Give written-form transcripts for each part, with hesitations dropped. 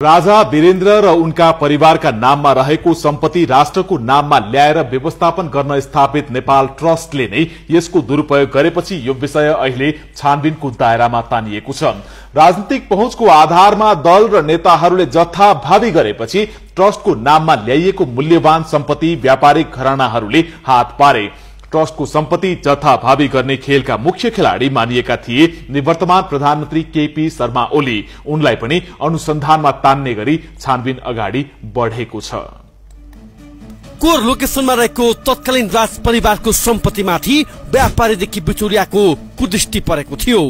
राजा वीरेन्द्र र उनका परिवारका नाममा रहेको सम्पत्ति राष्ट्रको नाममा ल्याएर व्यवस्थापन गर्न स्थापित नेपाल ट्रस्टले नै यसको दुरुपयोग गरेपछि यो विषय अहिले छानबिनको दायरामा तानिएको छ। राजनीतिक पहुँचको आधारमा दल र नेताहरूले जथाभावी गरेपछि ट्रस्टको नाममा ल्याइएको मूल्यवान सम्पत्ति व्यापारिक घरानाहरूले हात पारे। ट्रस्टको सम्पत्ति जथाभावी गर्ने खेलका मुख्य खेलाड़ी मानिएका थिए निवर्तमान प्रधानमन्त्री केपी शर्मा ओली। उनलाई पनि अनुसन्धानमा तान्ने गरी छानबिन अगाडि बढेको छ। कोर लोकेशनमा रहेको तत्कालीन राज परिवारको सम्पत्तिमाथि व्यापारीदेखि बिचौलियाको कुदृष्टि परेको थियो।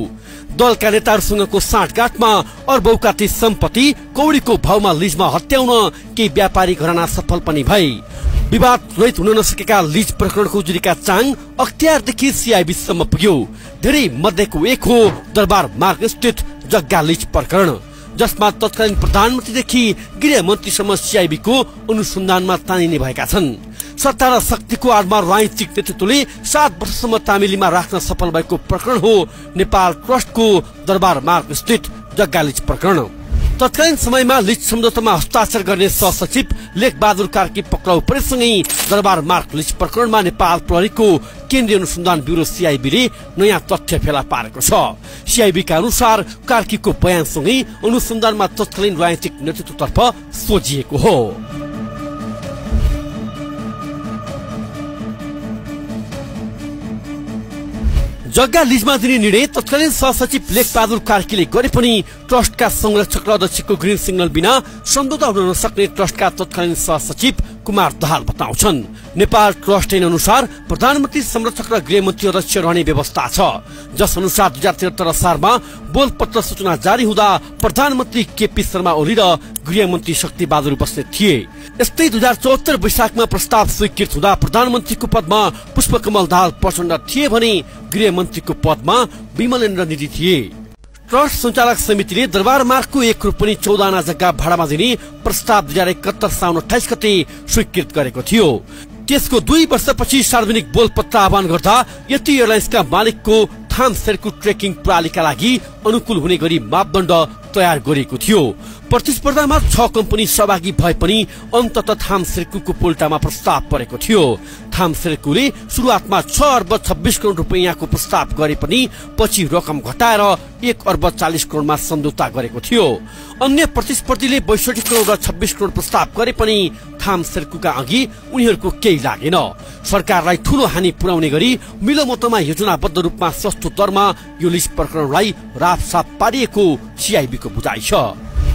दलका नेताहरूसँगको साँठगाँठमा अर्बौंका ती सम्पत्ति कौडीको भावमा लिजमा हत्याउन केही व्यापारी घराना सफल पनि भए। विवाद रहित हुन नसकेका लिज प्रकरणको उजुरीका चाङ अख्तियारदेखि सीआईबीसम्म पुग्यो। धेरै मध्येको एक हो दरबार मार्ग स्थित जग्गा लिज प्रकरण, जसमा तत्कालीन प्रधानमन्त्रीदेखि गृहमन्त्रीसम्म सीआईबीको अनुसन्धानमा तानिने भएका छन्। सत्ता र शक्तिको आडमा राजनीतिक नेतृत्वले 7 वर्षसम्म तामेलीमा राख्न सफल भएको प्रकरण हो नेपाल ट्रस्टको दरबार मार्ग स्थित जग्गा लिज प्रकरण। तत्कालीन समयमा लिज सम्झौतामा हस्ताक्षर गर्ने सहसचिव लेखबहादुर कार्की पक्राउ परेसँगै दरबार मार्ग लिज प्रकरणमा नेपाल प्रहरीको केन्द्रीय अनुसन्धान ब्यूरो सीआईबीले नयाँ तथ्य फेला पारेको छ। सीआईबीका अनुसार कार्कीको बयानसँगै अनुसन्धानमा तत्कालीन राजनीतिक नेतृत्वतर्फ सोझिएको हो। जग्गा लिजमा दिने निर्णय तत्कालीन सहसचिव लेखबहादुर कार्कीले गरे पनि ट्रस्टका संरक्षक र अध्यक्षको ग्रीन सिग्नल बिना सम्झौता हुन नसक्ने ट्रस्टका तत्कालीन सहसचिव कुमार दाहाल बताउँछन्। नेपाल ट्रस्ट ऐन अनुसार प्रधानमन्त्री संरक्षक र गृहमन्त्री अध्यक्ष रहने व्यवस्था छ, जस अनुसार 2073 सालमा बोलपत्र सूचना जारी हुँदा प्रधानमन्त्री केपी शर्मा ओली र गृहमन्त्री शक्ति बहादुर बस्नेत थिए। यस्तै 2074 वैशाखमा प्रस्ताव स्वीकृत हुँदा प्रधानमन्त्रीको पदमा पुष्पकमल दाहाल प्रचण्ड थिए भने गृहमन्त्रीको पदमा विमलेन्द्र निधि थिए। ट्रस्ट सञ्चालक समितिले दरबार मार्गको एक रूपनी 14 आना जग्गा भाडामा दिने प्रस्ताव 2071 साउन 28 गते स्वीकृत गरेको थियो। त्यसको 2 वर्षपछि सार्वजनिक बोलपत्र आह्वान गर्दा यति एयरलाइन्सका मालिकको थाम सेरको ट्रेकिङ प्रणालीका लागि अनुकूल हुने गरी मापदण्ड तयार गरिएको थियो। प्रतिस्पर्धामा 6 कम्पनी सहभागी भए पनि अन्ततः थाम सेरकुको पोल्टामा प्रस्ताव परेको थियो। थाम सेरकुले सुरुवातमा 6 अर्ब 26 करोड रुपैयाँको प्रस्ताव गरे पनि पछि रकम घटाएर 1 अर्ब 40 करोडमा सम्झौता गरेको थियो। अन्य प्रतिस्पर्धीले 62 करोड र 26 करोड प्रस्ताव गरे पनि थाम सेरकुका अघि उनीहरूको केही लागेन। सरकारलाई ठूलो हानि पुर्याउने गरी मिलोमतोमा योजनाबद्ध रूपमा सस्तो दरमा यो लिज प्रकरणलाई राफसाफ पारिएको सीआईबीको बुझाइ छ।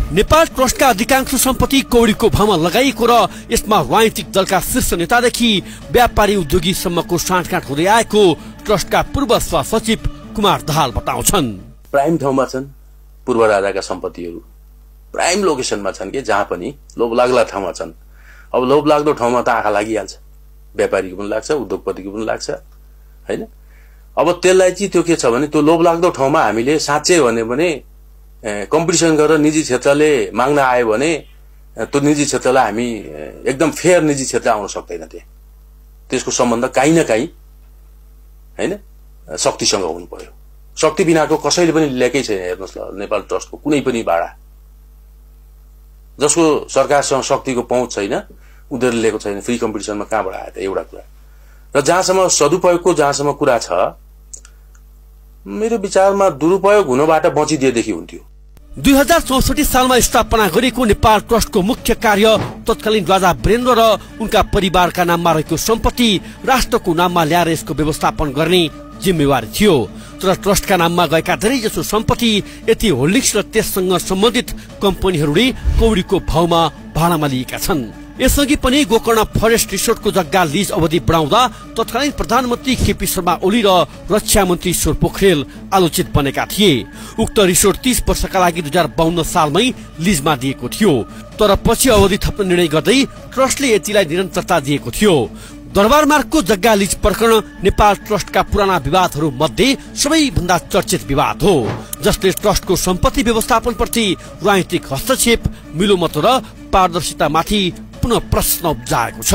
नेपाल ट्रस्टका अधिकांश सम्पत्ति कौडीको भावमा लगाइएको र यसमा राजनीतिक दलका शीर्ष नेतादेखि व्यापारी उद्योगीसम्मको साँठगाँठ हुँदै आएको ट्रस्टका पूर्व सहसचिव कुमार दाहाल बताउँछन्। प्राइम ठाउँमा छन् पूर्व राजाका सम्पत्तिहरू, प्राइम लोकेसनमा छन् कि जहाँ पनि लोभलाग्दो ठाउँमा छन्। अब लोभलाग्दो ठाउँमा त आँखा लागिहाल्छ, व्यापारीको पनि लाग्छ, उद्योगपतिको पनि लाग्छ, हैन? अब त्यसलाई चाहिँ त्यो के छ भने त्यो लोभलाग्दो ठाउँमा हामीले साँच्चै भने कम्पिटिसन गरेर निजी क्षेत्रले माग्न आयो भने त्यो निजी क्षेत्रलाई हामी एकदम फेयर निजी क्षेत्र आउन सक्दैन। त्यसको सम्बन्ध काहीँ न काहीँ हैन शक्तिसँग हुनु पर्यो। शक्ति बिनाको कसैले पनि ल्याएकै छैन। हेर्नुहोस् ल, नेपाल ट्रस्टको कुनै पनि भाडा जसको सरकारसँग शक्तिको पहुँच छैन उनीहरूले लिएको छैन। फ्री कम्पिटिसनमा कहाँबाट आयो त? एउटा कुरा। र जहाँसम्म सदुपयोगको जहाँसम्म कुरा छ, मेरो विचारमा दुरुपयोग हुनबाट बचिदिएदेखि हुन्थ्यो। 2064 सालमा स्थापना गरिएको नेपाल ट्रस्टको मुख्य कार्य तत्कालीन राजा वीरेन्द्र र उनका परिवारका नाममा रहेको सम्पत्ति राष्ट्रको नाममा ल्याएर यसको व्यवस्थापन गर्ने जिम्मेवारी थियो। तर ट्रस्टका नाममा गएका धेरैजसो सम्पत्ति यति होल्डिङ्स र त्यससँग सम्बन्धित कम्पनीहरूले कौडीको भावमा भाडामा लिएका छन्। यसअघि पनि गोकर्ण फरेस्ट रिसोर्टको जग्गा लिज अवधि बढाउँदा तत्कालीन प्रधानमन्त्री केपी शर्मा ओली र रक्षा मन्त्री ईश्वर पोखरेल आलोचित बनेका थिए। उक्त रिसोर्ट 30 वर्षका लागि 2052 सालमै लिजमा दिएको थियो। तर पछि अवधि थप्न निर्णय गर्दै ट्रस्टले यतिलाई निरन्तरता दिएको थियो। दरबार मार्गको जग्गा लिज प्रकरण नेपाल ट्रस्टका पुराना विवादहरू मध्ये सबैभन्दा चर्चित विवाद हो, जसले ट्रस्टको सम्पत्ति व्यवस्थापनप्रति राजनीतिक हस्तक्षेप, मिलोमतो र पारदर्शितामाथि पुनः प्रश्न उब्जाएको छ।